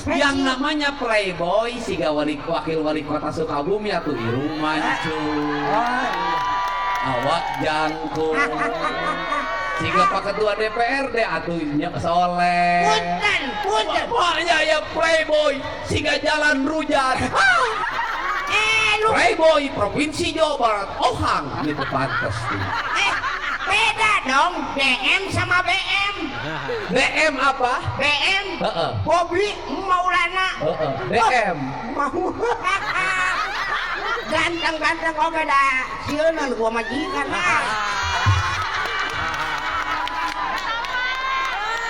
Yang namanya playboy siga wali wakil wali kota Sukabumi atuh irung mancung. Awak jangkung. Siga Pak Ketua DPRD atuh nya soleh. Punten, punten. Pokoknya ya playboy siga jalan rujat. Lu Playboy Provinsi Jawa Barat Ohang gitu pantes tuh. Beda dong DM sama BM. DM apa? BM. Heeh. Bobby Maulana. Heeh, DM. Mau. Ganteng-ganteng oge da sieun gua majikan ah.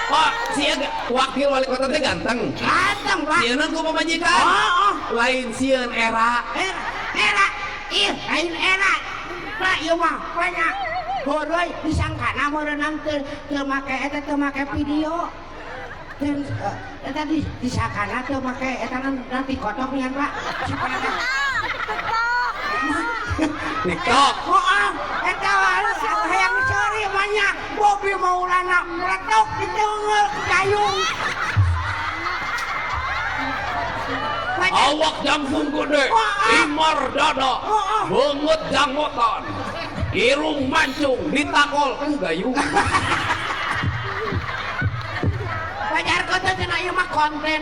Pak, sia wakil wali kota teh ganteng. Ganteng, Pak. Sieun ku pamajikan. Oh, oh. Lain sieun era. Era. Ih, lain era. Pak, ieu mah banyak. Horoi disangkana meureunang teu make eta teu make video. Teu eta disangkana teu make eta nanti kotok nian, Pak. TikTok. Oh, eta hayang seuri banyak. Bobby Maulana meletok di tengah gayung. Awak jangkung gede, imar dada, beungeut janggotan, irung mancung, ditakol ku gayung. Wajar kota cenah ieu mah konten.